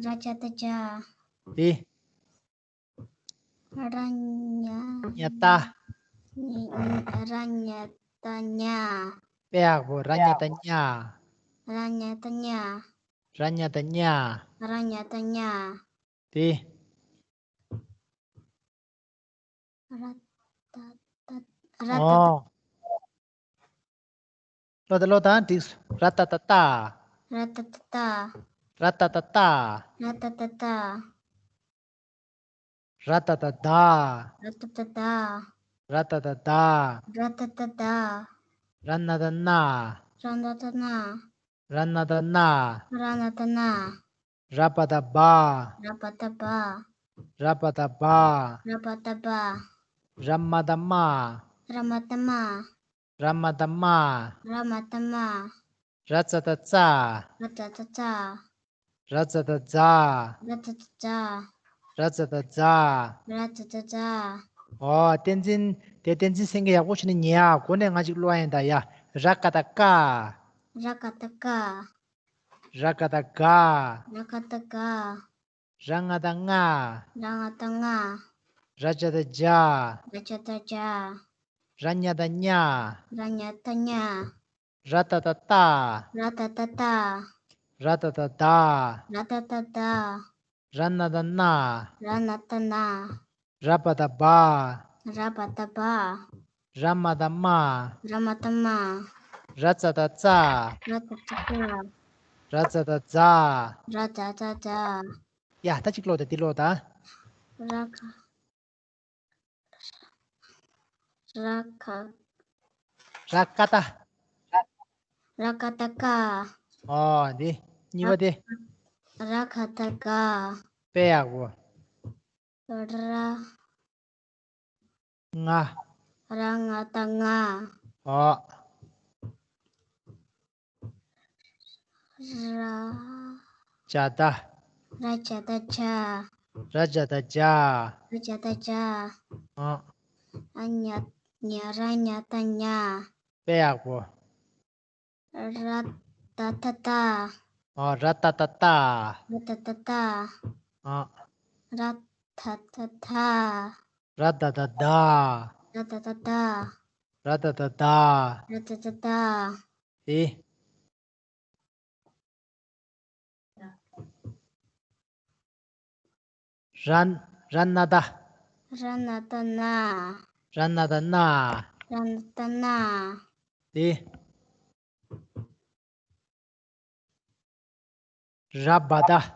རྗ། ར་ཇ་བཏགས་རྗ། དེ། ར་ཉ། ཉ་བཏགས། ཉ་ཉ་ར་ཉ་བཏགས་ཉ། དཔེ་ཡག་པོ། ར་ཉ་བཏགས་ཉ། ར་ཉ་བཏགས་ཉ། ར་ཉ་བཏགས་ཉ། ར་ཉ་བཏགས་ཉ། དེ། ར་ཏ་ཏ། ར་ཏ་ཏ། ཨོ། ཀློག་དང་ཀློག་དང་། འགྲིག་སོང་། ར་ཏ་ཏ་ཏ། ར་ཏ་ཏ་ཏ། ར་ཏ་ཏ་ཏ། ར་ཏ་ཏ་ཏ། ར་ཏ་ཏ་ད། ར་ཏ་ཏ་ད། ར་ཏ་ཏ་ད། ར་ཏ་ཏ་ད། ར་ན་བཏགས་རྣ། ར་ན་བཏགས་རྣ། ར་ན་བཏགས་རྣ། ར་ན་བཏགས་རྣ། ར་བ་བཏགས་རྦ། ར་བ་བཏགས་རྦ། ར་བ་བཏགས་རྦ། ར་བ་བཏགས་རྦ། ར་མ་བཏགས་རྨ། ར་མ་བཏགས་རྨ། ར་མ་བཏགས་རྨ། ར་མ་བཏགས་རྨ། ར་ཙ་བཏགས་རྩ། ར་ཙ་བཏགས་རྩ། ར་ཙ་བཏགས་རྫ། ར་ཙ་བཏགས་རྫ། ར་ཙ་བཏགས་རྫ། ར་ཙ་བཏགས་རྫ། ཨོ། བསྟན་འཛིན། དེ་བསྟན་འཛིན་སེང་གེ་ཡག་པོ་བྱས་ནས་ཉན་ཨ། གོ་ནས་ང་ཅིག་ཀློག་ཡིན་ད་ཡ། ར་ག་བཏགས་རྐ། ར་ག་བཏགས་རྐ། ར་ག་བཏགས་རྒ། ར་ག་བཏགས་རྒ། ར་ང་བཏགས་རྔ། ར་ང་བཏགས་རྔ། ར་ཇ་བཏགས་རྗ། ར་ཇ་བཏགས་རྗ། ར་ཉ་བཏགས་རྙ། ར་ཉ་བཏགས་རྙ། ར་ཏ་བཏགས་རྟ། ར་ཏ་བཏགས་རྟ། ར་ཏ་བཏགས་རྡ། ར་ཏ་བཏགས་རྡ། ར་ན་བཏགས་རྣ། ར་ན་བཏགས་རྣ། ར་བ་བཏགས་རྦ། ར་བ་བཏགས་རྦ། ར་མ་བཏགས་རྨ། ར་མ་བཏགས་རྨ། ར་ཙ་བཏགས་རྩ། ར་ཙ་བཏགས་རྩ། ར་ཛ་བཏགས་རྫ། ར་ཛ་བཏགས་རྫ། ཡ། ད་གཅིག་ཀློག་དང་། འདི་ཀློག་དང་། ར་ག་ར་ག་ར་ཀ་བཏགས། ར་ཀ་བཏགས་རྐ། ཨོ། འདི་གཉིས་པ་དེ། ར་ག་བཏགས་རྐ། དཔེ་ཡག་པོ། ར། རྔ། ར་ང་བཏགས་རྔ། ཨོ། ར། ཇ་བཏགས། ར་ཇ་བཏགས་རྗ། ར་ཇ་བཏགས་རྗ། ར་ཇ་བཏགས་རྗ། ཨོ། ཨ་ཉ། ཉ་ར་ཉ་བཏགས་ཉ། དཔེ་ཡག་པོ། ར་ཏ་བཏགས་རྟ། ཨོ། ར་ཏ་བཏགས་རྟ། ར་ཏ་བཏགས་རྟ། ཨོ། ར་ད་བཏགས་རྡ། ར་ད་བཏགས་རྡ། ར་ད་བཏགས་རྡ། ར་ད་བཏགས་རྡ། ར་ད་བཏགས་རྡ། དེ། ར། ར་ན་བཏགས། ར་ན་བཏགས་རྣ། ར་ན་བཏགས་རྣ། ར་ན་བཏགས་རྣ། དེ། ར་བ་བཏགས།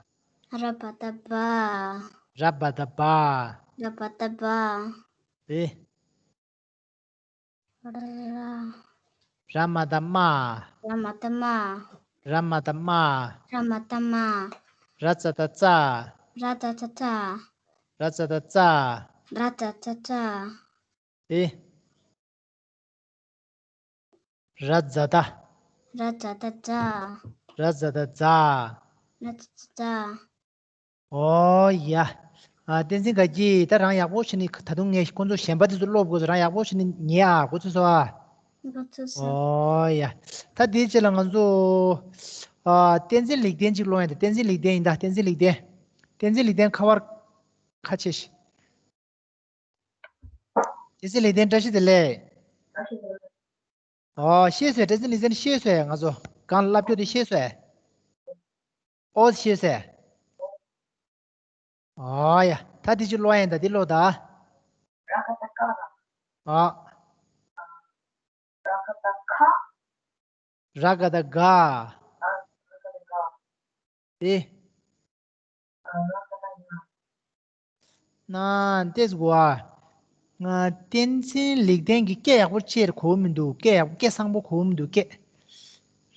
ར་བ་བཏགས་རྦ། ར་བ་བཏགས་རྦ། ར་བ་བཏགས་རྦ། དེ། ར། ར་མ་བཏགས་རྨ། ར་མ་བཏགས་རྨ། ར་མ་བཏགས་རྨ། ར་མ་བཏགས་རྨ། ར་ཙ་བཏགས་རྩ། ར་ཙ་བཏགས་རྩ། ར་ཙ་བཏགས་རྩ། ར་ཙ་བཏགས་རྩ། དེ། ར་ཛ་བཏགས། ར་ཛ་བཏགས་རྫ། ར་ཛ་བཏགས་རྫ། ར་ཛ་བཏགས་རྫ། ཨོ་ཡ། ཨ། བསྟན་འཛིན་དགའ་སྐྱིད། ད་རང་ཡག་པོ་བྱས་ནས། ད་དུང་ངས་ཁོང་ཚོ་གཞན་པ་དེ་ཚོ་ཀློག་དགོས་སོ། རང་ཡག་པོ་བྱས་ནས་ཉན་ཨ། གོ་ཚོད་སོང་ཨ། གོ་ཚོད་སོང་། ཨོ་ཡ། ད་དེའི་རྗེས་ལ་ང་ཚོ། ཨ། བསྟན་འཛིན་ལེགས་ལྡན་ཅིག་ཀློག་ཡ་ཡིན་ད། བསྟན་འཛིན་ལེགས་ལྡན་ཡིན་ད། བསྟན་འཛིན་ལེགས་ལྡན། བསྟན་འཛིན་ལེགས་ལྡན་ཁ་པར་ཁ་ཕྱེ་ཤིག་བསྟན་འཛིན་ལེགས་ལྡན་བཀྲ་ཤིས་བདེ་ལེགས། ཨོ། ཤེས་སོང་། བསྟན་འཛིན་ལེགས་ལྡན་ཤེས་སོང་། ང་ཚོ་གང་བསླབ་རྒྱུ་དེ་ཤེས་སོང་། ཨོ་ཤེས་སོང་། ཨོ་ཡ། ད་འདི་ཅིག་ཀློག་ཡ་ཡིན་ད། འདི་ཀློག་དང་། ར་ག་བཏགས་རྐ། ཨོ། ར་ག་བཏགས་རྒ། ར་ག་བཏགས་རྒ། ཨ། ར་ག་བཏགས་རྒ། དེ། ཨ། ར་ག་བཏགས་རྒ། ན་ཏེས་གོ་ཨ། ང་བསྟན་འཛིན་ལེགས་ལྡན་གྱི་སྐད་ཡག་པོ་ཅིག་གོ་མི་འདུག་སྐད་ཡག་པོ། སྐད་བཟང་པོ་གོ་མི་འདུག་སྐད།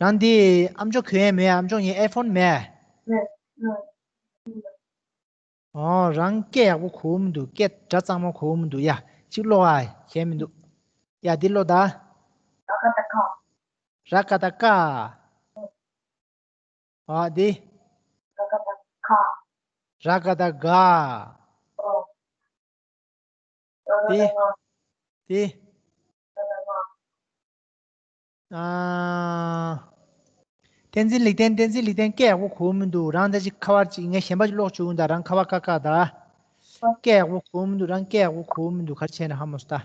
རང་འདི་ཨམ་ཅོག་གོན་ཡ་མེད། ཨམ་ཅོག་ཡིན། ཨའི་ཕོན་མེད། མེད། མེད། ཨོ། རང་སྐད་ཡག་པོ་གོ་མི་འདུག་སྐད་སྒྲ་གཙང་མ་གོ་མི་འདུག་ཡ། ཅིག་ཀློག་ཨ། གལ་མི་འདུག་ཡ། འདི་ཀློག་ད། ར་ག་བཏགས་རྐ། ར་ག་བཏགས་རྐ། ཨ། འདི། ར་ག་བཏགས་རྒ། ར་ག་བཏགས་རྒ། འདི། འདི། ཨ། བསྟན་འཛིན་ལེགས་ལྡན། བསྟན་འཛིན་ལེགས་ལྡན་སྐད་ཡག་པོ་གོ་མི་འདུག་རང་ད་ཅིག་ཁ་པར་ཅིག་ངས་གཞན་པ་ཅིག་ཀློག་བཅུག་ཡོང་ད། རང་ཁ་པར་ཀ་ཀ་ད། སྐད་ཡག་པོ་གོ་མི་འདུག་རང་སྐད་ཡག་པོ་གོ་མི་འདུག་ག་རེ་བྱས་ན་ཧ་མ་སོ་ད།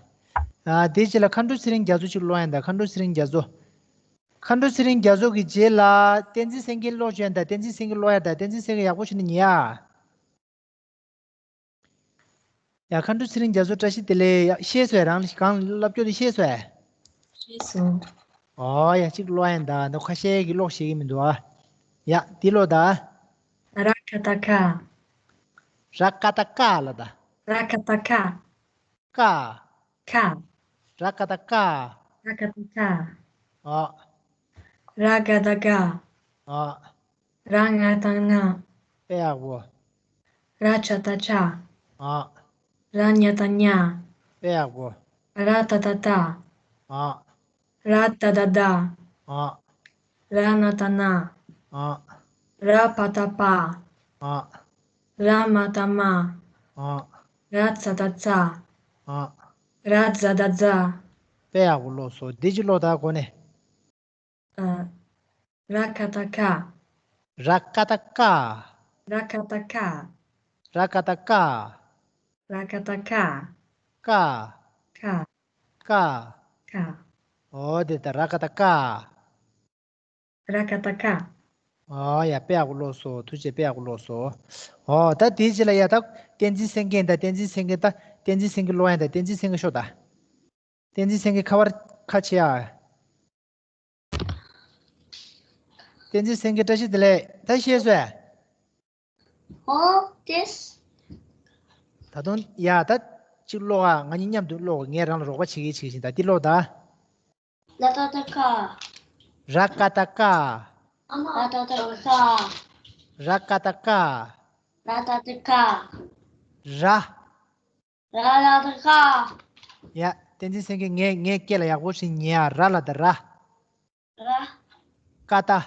ཨ་དེའི་རྗེས་ལ་མཁའ་འགྲོ་ཚེ་རིང་རྒྱ་མཚོ་ཅིག་ཀློག་ཡ་ད། མཁའ་འགྲོ་ཚེ་རིང་རྒྱ་མཚོ། མཁའ་འགྲོ་ཚེ་རིང་རྒྱ་མཚོ་གི་རྗེས་ལ་བསྟན་འཛིན་སེང་གེ་ཀློག་བཅུག་ཡ་ད། བསྟན་འཛིན་སེང་གེ་ཀློག་ཡ་ད། བསྟན་འཛིན་སེང་གེ་ཡག་པོ་བྱས་ནས་ཉན་ཡ། ཡ། མཁའ་འགྲོ་ཚེ་རིང་རྒྱ་མཚོ་བཀྲ་ཤིས་བདེ་ལེགས། ཡ། ཤེས་སོང་། རང་གང་ལབ་རྒྱུ་དེ་ཤེས་སོང་། ཤེས་སོང་། ཨོ་ཡ། གཅིག་ཀློག་ཡ་ད། ནི་ཁ་ཤས་ཀྱིས་ཀློག་ཤེས་ཀྱི་མི་འདུག་ཨ། ཡ། འདི་ཀློག་ད། ར་ཀ་བཏགས་ཁ། ར་ཀ་བཏགས་ཀ་ལབ་ད། ར་ཀ་བཏགས་ཁ། ཀ། ཁ། ར་ཀ་བཏགས་ཀ། ར་ཀ་བཏགས་ཀ། ཨོ། ར་ག་བཏགས་ག། ཨོ། ར་ང་བཏགས་ང་། དཔེ་ཡག་པོ། ར་ཇ་བཏགས་ཇ། ཨོ། ར་ཉ་བཏགས་ཉ། དཔེ་ཡག་པོ། ར་ཏ་བཏགས་ཏ། ཨོ། ར་ད་བཏགས་དད། ཨོ། ར་ན་བཏགས་ན། ཨོ། ར་བ་བཏགས་བ། ཨོ། ར་མ་བཏགས་མ། ཨོ། ར་ཛ་བཏགས་ཛ། ཨོ། ར་ཛ་བཏགས་ཛ། དཔེ་ཡག་པོ་ཀློག་སོང་། འདི་ཅིག་ཀློག་ད་གོ་ནས། ཨ། ར་ཀ་བཏགས་ཀ། ར་ཀ་བཏགས་ཀ། ར་ཀ་བཏགས་ཀ། ར་ཀ་བཏགས་ཀ། ར་ཀ་བཏགས་ཀ། ཀ། ཀ། ཀ། ཀ། ཨོ་དེ་ད་ར་ཀ་བཏགས་ཀ། ར་ཀ་བཏགས་ཀ། ཨོ་ཡ། དཔེ་ཡག་པོ་ཀློག་སོང་། ཐུགས་རྗེ་ཆེ། དཔེ་ཡག་པོ་ཀློག་སོང་། ཨོ་ད་དེའི་རྗེས་ལ་ཡ་ད་བསྟན་འཛིན་སེང་གེ་ད། བསྟན་འཛིན་སེང་གེ་ད། བསྟན་འཛིན་སེང་གེ་ཀློག་ཡ་ད། བསྟན་འཛིན་སེང་གེ་ཤོག་ད། བསྟན་འཛིན་སེང་གེ་ཁ་པར་ཁ་ཕྱེ་ཨ། བསྟན་འཛིན་སེང་གེ་བཀྲ་ཤིས་བདེ་ལེགས། ད་ཤེས་སོང་ཨ། ཨོ་ཏེས། ད་དུང་ཡ་ད་གཅིག་ཀློག་ཨ། ང་གཉིས་མཉམ་དུ་ཀློག་ངས་རང་ལ་རོགས་པ་བྱེད་ཀྱི་བྱེད་བཞིན་ད། འདི་ཀློག་ད། ལ་ཏ་བཏགས་ཀ། ར་ཀ་བཏགས་ཀ། ལ་ཏ་བཏགས་ཀ། ར་ཀ་བཏགས་ཀ། ལ་ཏ་བཏགས་ཀ། ར། ར་ལ་བཏགས་ར། ཡ། བསྟན་འཛིན་སེང་གེ་ངའི་ངའི་སྐད་ལ་ཡག་པོ་ཞིག་ཉན་ཨ། ར་ལབ་ད་ར། ར། ཀ་ཏ།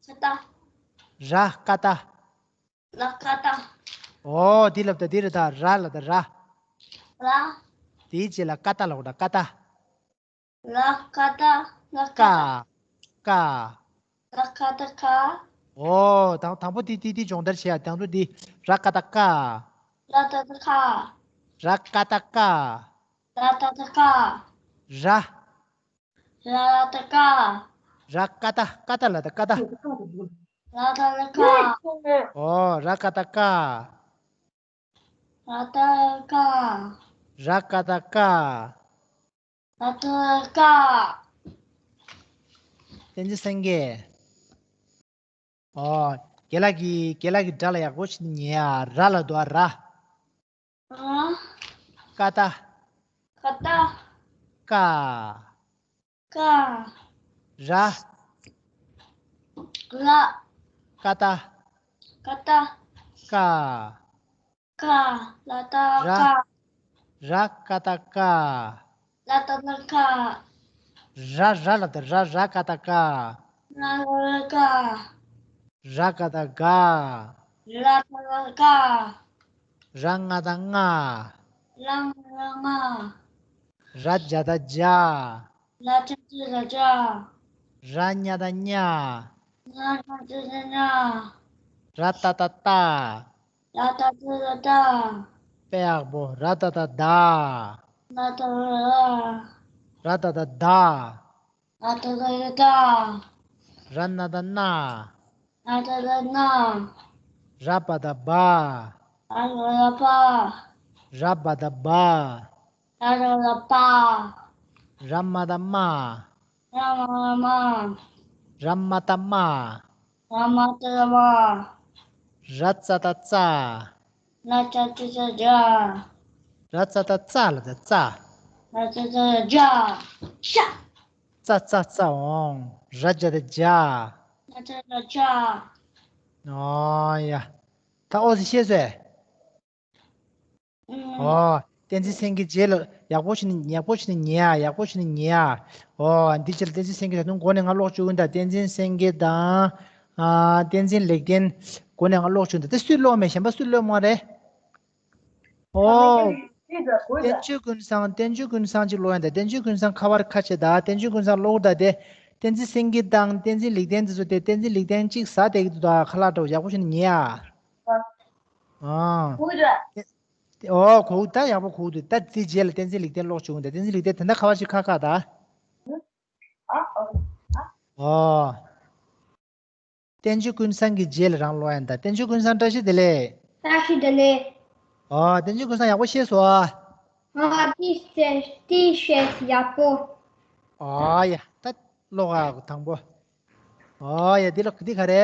ཀ་ཏ། ར་ཀ་ཏ། ར་ཀ་ཏ། ཨོ་འདི་ལབ་ད་འདི་རེད་ད། ར་ལབ་ད་ར། ར། དེའི་རྗེས་ལ་ཀ་ཏ་ལབ་དགོས་ད། ཀ་ཏ། ར་ཀ་ཏ། ར་ཀ་ཀ། ཏ། ཀ། ར་ཀ་ཏ་ཀ། ཨོ། དང་དང་པོ་དེ་དེ་དེ་སྦྱོང་བརྡར་བྱེད་ཡ། དང་པོ་དེ་ར་ཀ་ཏ་ཀ། ར་ཏ་ཏ་ཀ། ར་ཀ་ཏ་ཀ། ར་ཏ་ཏ་ཀ། ར། ར་ཏ་ཀ། ར་ཀ་ཏ། ཀ་ཏ་ལབ་ད་ཀ་ཏ། ར་ཏ་ཏ་ཀ། ཨོ། ར་ཀ་ཏ་ཀ། ར་ཏ་ཀ། ར་ཀ་ཏ་ཀ། ར་ཏ་ཀ། བསྟན་འཛིན་སེང་གེ། ཨོ། རྒན་ལགས་ཀྱིས་རྒན་ལགས་ཀྱི་སྒྲ་ལ་ཡག་པོ་ཞིག་ཉན་ཨ། ར་ལབ་འདུག་ཨ། ར། ར། ཀ་ཏ། ཀ་ཏ། ཀ། ཀ། ར། ར། ཀ་ཏ། ཀ་ཏ། ཀ། ཀ། ལ་ཏ་ར། ཀ། ར་ཀ་ཏ་ཀ། ལ་ཏ་ཏ་ཀ། ར་ར་ལབ་ད། ར་ར་ཀ་ཏ་ཀ། ར་ར་ཀ། ར་ཀ་ཏ་ཀ། ར་ཏ་ཏ་ཀ། ར་ང་ཏ་ང་། ར་ང་ཏ་ང་། ར་ཇ་ཏ་ཇ། ར་ཏ་ཏ་ཏ་ཏ། ར་ཉ་ཏ་ཉ། ར་ཉ་ཏ་ཏ་ཉ། ར་ཏ་ཏ་ཏ། ར་ཏ་ཏ་ཏ། དཔེ་ཡག་པོ། ར་ཏ་ཏ་ཏ། ར་ཏ་ཏ་ཏ། ར་ཏ་ཏ་ཏ། ར་ཏ་ཏ་ཏ། ར་ན་ཏ་ན། ར་ཏ་ཏ་ན། ར་བ་ཏ་བ། ར་བ་ཏ་བ། ར་བ་ཏ་བ། ར་བ་ཏ་བ། ར་མ་ཏ་མ། ར་མ་ཏ་མ། ར་མ་ཏ་མ། ར་མ་ཏ་མ། ར་ཙ་ཏ་ཙ། ར་ཙ་ཏ་ཙ་ཙ། ར་ཙ་ཏ་ཙ་ལབ་ད་ཙ། ར་ཙ་ཏ་ཙ་ཙ། ཤ། ཙ་ཙ་ཙ་འོང་། ར་ཇ་ཏ་ཇ། ར་ཙ་ཏ་ཙ། ཨོ་ཡ། ད་ཨོ་ཙི་ཤེས་སོང་ཨེ། ཨུམ། ཨོ། བསྟན་འཛིན་སེང་གེ་རྗེས་ལ་ཡག་པོ་ཞིག་ནི་ཡག་པོ་ཞིག་ནི་ཉན་ཨ། ཡག་པོ་ཞིག་ནི་ཉན་ཨ། ཨོ། འདི་ཕྱིར་བསྟན་འཛིན་སེང་གེ་ད་དུང་མགོ་ནས་ང་ཀློག་བཅུག་གིན་ད། བསྟན་འཛིན་སེང་གེ་དང་། ཨ། བསྟན་འཛིན་ལེགས་ལྡན། མགོ་ནས་ང་ཀློག་བཅུག་གིན་ད། དེ་སུས་ཀློག་མེད། གཞན་པ་སུས་ཀློག་མ་རེད། ཨོ། བསྟན་ཆོས་ཀུན་བཟང་། བསྟན་ཆོས་ཀུན་བཟང་ཅིག་ཀློག་ཡ་ད། བསྟན་ཆོས་ཀུན་བཟང་ཁ་པར་ཁ་ཕྱེ་ད། བསྟན་ཆོས་ཀུན་བཟང་ཀློག་ད་དེ། བསྟན་འཛིན་སེང་གེ་དང་བསྟན་འཛིན་ལེགས་ལྡན་དེ་ཚོ་དེ། བསྟན་འཛིན་ལེགས་ལྡན་གཅིག་ཟ་བསྡད་ཀྱི་འདུག་ད་ཁ་ལག་འདྲ་བོ་ཡག་པོ་ཞིག་ཉོས་ཨ། ཨ། ཨོ་གོ་ད་ཡག་པོ་གོ་འདུག་ད་དེ་རྗེས་ལ་བསྟན་འཛིན་ལེགས་ལྡན་ཀློག་བྱུང་། ད་བསྟན་འཛིན་ལེགས་ལྡན་དེ་འདྲ་ཁ་བ་ཞིག་ཁ་ཁ་ད། ཨོ། བསྟན་བཅོས་ཀུན་བཟང་གི་རྗེས་ལ་རང་ཀློག་ཡིན་ད། བསྟན་བཅོས་ཀུན་བཟང་བཀྲ་ཤིས་བདེ་ལེགས། བཀྲ་ཤིས་བདེ་ལེགས། ཨོ། བསྟན་བཅོས་ཀུན་བཟང་ཡག་པོ་ཤེས་སོང་ཨ། ཨོ་ཏི་ཤེས་ཏི་ཤེས་ཡག་པོ། ཨོ་ཡ་ད་ཀློག་ཨ་དང་པོ། ཨོ་ཡ་འདི་ལ་འདི་ག་རེ།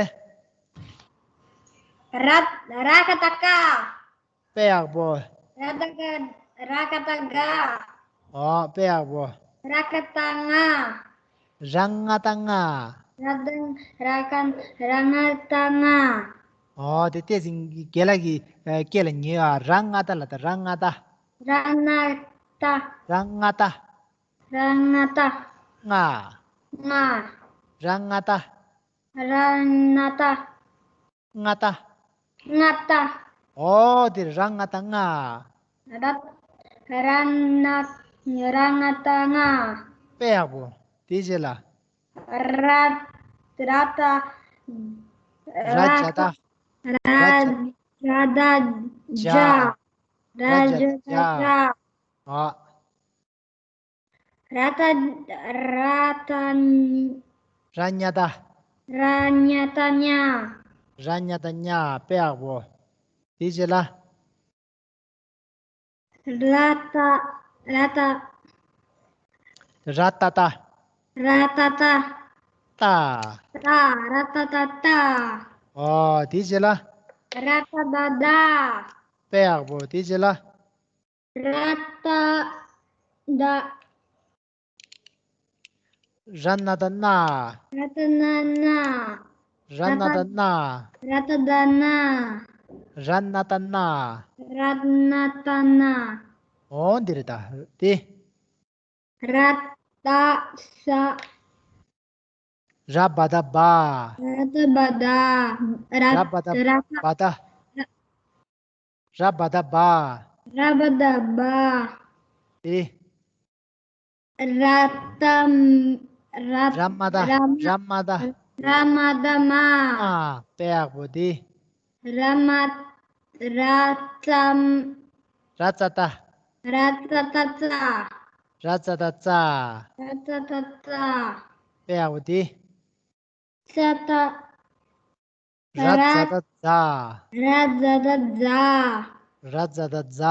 ར་ར་ཀ་ཏ་ཀ། དཔེ་ཡག་པོ། ར་ཏ་ཀ་ར་ཀ་ཏ་ཀ། ཨོ་དཔེ་ཡག་པོ། ར་ཀ་ཏ་ང་། ར་ང་ཏ་ང་། ར་ཏ་ར་ཀ་ར་ང་ཏ་ང་། ཨོ་དེ་ལྟས་ཟིན་རྒན་ལགས་ཀྱི་སྐད་ལ་ཉན་ཨ། ར་ང་ཏ་ལ་ད་ར་ང་ཏ། ར་ང་ཏ། ར་ང་ཏ། ར་ང་ཏ། ང་། ང་། ར་ང་ཏ། ར་ང་ཏ། ང་ཏ། ང་ཏ། ཨོ་དེ་ར་ང་ཏ་ང་། ར་ར་ན་ར་ང་ཏ་ང་། དཔེ་ཡག་པོ། དེའི་རྗེས་ལ། ར་ར་ཏ། ར་ཇ་ཏ། ར་ཇ་ཏ་ཇ། ར་ཇ་ཏ་ཇ། ཨ། ར་ཏ་ར་ཏ་ར་ཉ་ཏ། ར་ཉ་ཏ་ཉ། ར་ཉ་ཏ་ཉ། དཔེ་ཡག་པོ། དེའི་རྗེས་ལ། ར་ཏ་ར་ཏ། ར་ཏ་ཏ། ར་ཏ་ཏ། ཏ། ཏ། ར་ཏ་ཏ་ཏ། ཨོ་དེའི་རྗེས་ལ། ར་ཏ་ཏ་ཏ། དཔེ་ཡག་པོ། དེའི་རྗེས་ལ། ར་ཏ་ཏ། ར་ན་ཏ་ན། ར་ཏ་ན་ན། ར་ན་ཏ་ན། ར་ཏ་ཏ་ན། ར་ན་ཏ་ན། ར་ན་ཏ་ན། ཨོ་འདི་རེད་ད། དེ། ར་ཏ་ས། ར་བ་ད་བ། ར་ཏ་བ་ད། ར། ར་བ་ད་ར་བ་ད། ར་བ་ད་བ། ར་བ་ད་བ། དེ། ར་ཏ་མ། ར། ར་མ་ད། ར་མ། ར་མ་ད་མ། ཨ། དཔེ་ཡག་པོ་དེ། ར་མ། ར་ཙ། ར་ཙ་ཏ། ར་ཙ་ཏ་ཙ། ར་ཙ་ཏ་ཙ། ར་ཙ་ཏ་ཙ། དཔེ་ཡག་པོ་དེ། ཙ་ཏ། ར་ཙ་ཏ་ཛ། ར་ཙ་ཏ་ཛ། ར་ཙ་ཏ་ཛ།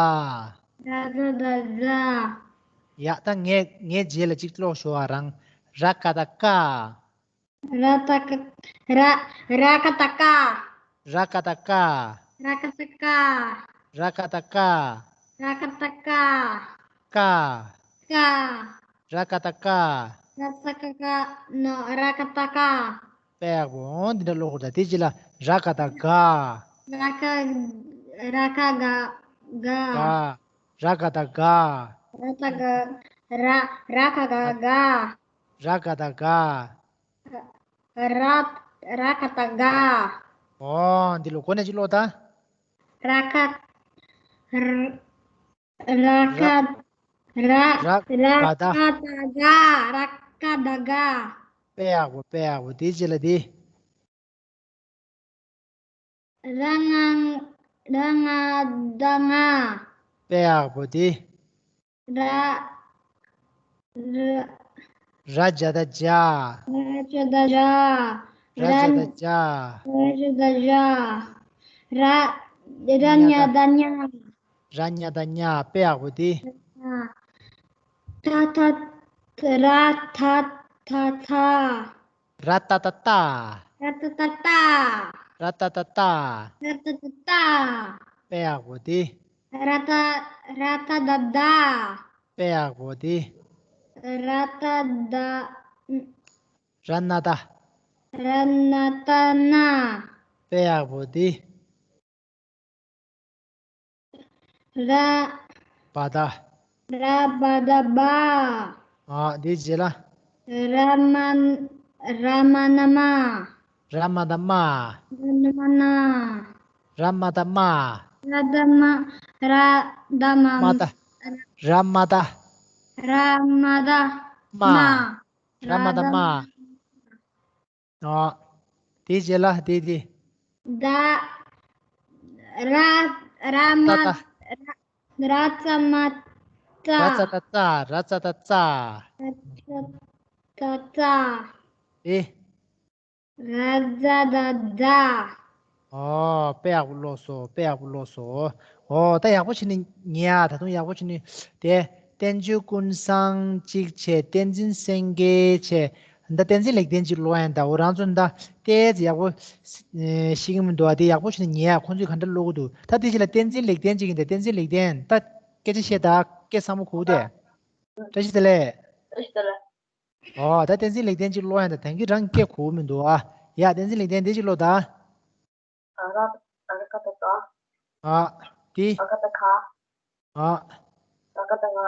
ར་ཙ་ཏ་ཛ། ཡ་ད་ངས་ངས་རྗེས་ལ་གཅིག་ཀློག་ཞོར་བ་རང་། ར་ཀ་ཏ་ཀ། ར་ཏ་ཀ། ར། ར་ཀ་ཏ་ཀ། ར་ཀ་ཏ་ཀ། ར་ཀ་ཏ་ཀ། ར་ཀ་ཏ་ཀ། ར་ཀ་ཏ་ཀ། ཀ། ཀ། ར་ཀ་ཏ་ཀ། ར་ཀ་ཏ་ཀ། ནོ། ར་ཀ་ཏ་ཀ། དཔེ་ཡག་པོ། འོ་འདི་འདྲ་ཀློག་དགོས་ད། དེ་རྗེས་ལ་ར་ཀ་ཏ་ག། ར་ཀ། ར་ཀ་ག། ག། ག། ར་ཀ་ཏ་ག། ར་ཏ་ག། ར། ར་ཀ་ག་ག། ར་ཀ་ཏ་ག། ར། ར་ཀ་ཏ་ག། ཨོ། འདི་ལོ་གོ་ནས་ཅི་ཀློག་ད། ར་ཀ། ར། ར་ཀ། ར། ར། ར་ཀ་ཏ་ག། ར་ཀ་ཏ་ག། དཔེ་ཡག་པོ། དཔེ་ཡག་པོ། དེའི་རྗེས་ལ་དེ། ར་ང་། ར་ང་ཏ་ང་། དཔེ་ཡག་པོ་དེ། ར། ར། ར་ཇ་ཏ་ཇ། ར་ཇ་ཏ་ཇ། ར་ཇ་ཏ་ཇ། ར་ཇ་ཏ་ཇ། ར། ར་ཉ་ཏ་ཉ། ར་ཉ་ཏ་ཉ། དཔེ་ཡག་པོ་དེ། ཏ་ཏ། ར་ཏ་ཏ་ཏ། ར་ཏ་ཏ་ཏ། ར་ཏ་ཏ་ཏ། ར་ཏ་ཏ་ཏ། ར་ཏ་ཏ་ཏ། དཔེ་ཡག་པོ་དེ། ར་ཏ། ར་ཏ་ཏ་ཏ། དཔེ་ཡག་པོ་དེ། ར་ཏ་ཏ། ར་ན་ཏ། ར་ན་ཏ་ན། དཔེ་ཡག་པོ་དེ། ར། བ་ད། ར་བ་ད་བ། ཨ། དེའི་རྗེས་ལ། ར་མ། ར་མ་ན་མ། ར་མ་ད་མ། ར་མ་ན། ར་མ་ད་མ། ར་ད་མ། ར་ད་མ། མ་ད། ར་མ་ད། ར་མ་ད། མ། མ། ར་མ་ད་མ། ཨོ། དེའི་རྗེས་ལ་དེ་དེ། ད། ར། ར་མ། ཏ་ཏ། ར། ར་ཙ་མ། ཙ། ར་ཙ་ཏ་ཙ། ར་ཙ་ཏ་ཙ། ར་ཙ་ཏ་ཙ། དེ། ར་ཛ་ད་ཛ། ཨོ། དཔེ་ཡག་པོ་ཀློག་སོང་། དཔེ་ཡག་པོ་ཀློག་སོང་། ཨོ། ད་ཡག་པོ་བྱས་ནས་ཉན་ཨ། ད་དུང་ཡག་པོ་བྱས་ནས་དེ། བསྟན་བཅོས་ཀུན་བཟང་གཅིག་བྱས། བསྟན་འཛིན་སེང་གེ་བྱས། ད་བསྟན་འཛིན་ལེགས་ལྡན་གཅིག་ཀློག་ཡིན། ད་འོ་རང་ཚོ་ད་ཏོག་ཙམ་ཡག་པོ་ཤེས་ཀྱི་མི་འདུག་ཨ། དེ་ཡག་པོ་བྱས་ནས་ཉན་ཨ། ཁོང་ཚོས་ག་འདྲ་ཀློག་གི་འདུག་ད་དེ་རྗེས་ལ་བསྟན་འཛིན་ལེགས་ལྡན་གཅིག་ཡིན། ད་བསྟན་འཛིན་ལེགས་ལྡན། ད་སྐད་ཆ་བཤད། ད་སྐད་བཟང་པོ་གོ་དེ། བཀྲ་ཤིས་བདེ་ལེགས། བཀྲ་ཤིས་བདེ་ལེགས། ཨོ། ད་བསྟན་འཛིན་ལེགས་ལྡན་གཅིག་ཀློག་ཡིན། ད་དེང་གི་རང་སྐད་གོ་མི་འདུག་ཨ། ཡ། བསྟན་འཛིན་ལེགས་ལྡན་དེ་གཅིག་ཀློག་ད། ཨ། ར། ཨ། ར་ཀ་ཏ་རྡ། ཨ། དེ། ཨ་ཀ་ཏ་ཁ། ཨ། ར་ཀ་ཏ་རྔ།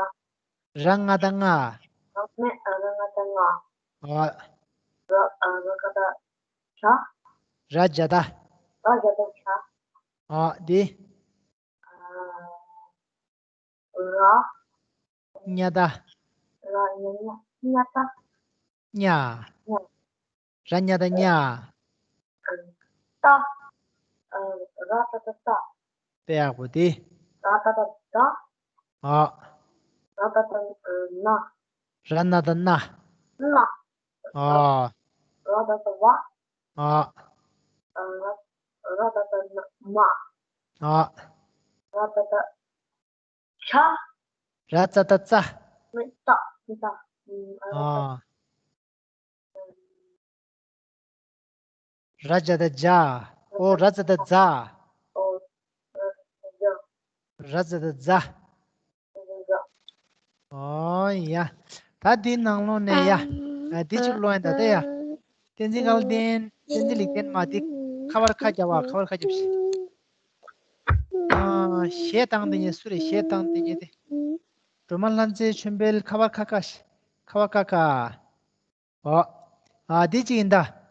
ར་ང་ད་རྔ། ར་ང་ད་རྔ། ཨ། ར། ཨ། ར་ཀ་ཏ་རྗ། ར་ཛ་ད། ར་ཛ་ད་ཛ། ཨ། དེ། ཨ། ར། ཉ་ད། ར་ཉ་ཉ། ཉ་ད། ཉ། ཉ། ར་ཉ་ད་ཉ། ཏ། ཨ། ར་ཏ་ཏ་ཏ། དཔེ་ཡག་པོ་དེ། ར་ཏ་ཏ་ཏ། ཨ། ར་ཏ་ཏ་ན། ར་ན་ད་ན། ན། ཨ། ར་ཏ་ཏ་བ། ཨ། ཨ། ར། ར་ཏ་ཏ་ན་མ། ཨ། ར་ཏ་ཏ་ཚ། ར་ཙ་ད་ཙ། མི་ཏ་ཏ། ཨ། ར་ཛ་ད་ཛ། ཨོ། ར་ཙ་ད་ཛ། ཨོ། ར་ཙ་ད་ཛ། ཨོ་ཡ། ད་འདི་ནང་ལོགས་ནས་ཡ། ཨ། འདི་གཅིག་ཀློག་ཡིན། ད་ལྟ་ཡ། བསྟན་འཛིན་དགའ་ལྡན། བསྟན་འཛིན་ལེགས་ལྡན་མ། འདི་ཁ་པར་ཁ་རྒྱབ་པ། ཁ་པར་ཁ་རྒྱབ་ཤིག་ཨ། གཞས་བཏང་དེ་ཉིད་སུ་རེད། གཞས་བཏང་དེ་ཉིད་དེ། སྒྲོལ་མ་ལྷ་མཛེས་ཆོས་འཕེལ། ཁ་པར་ཁ་ཁ་ཤིག་ཁ་པར་ཁ་ཁ། ཨོ། ཨ། འདི་གཅིག་ཡིན་ད།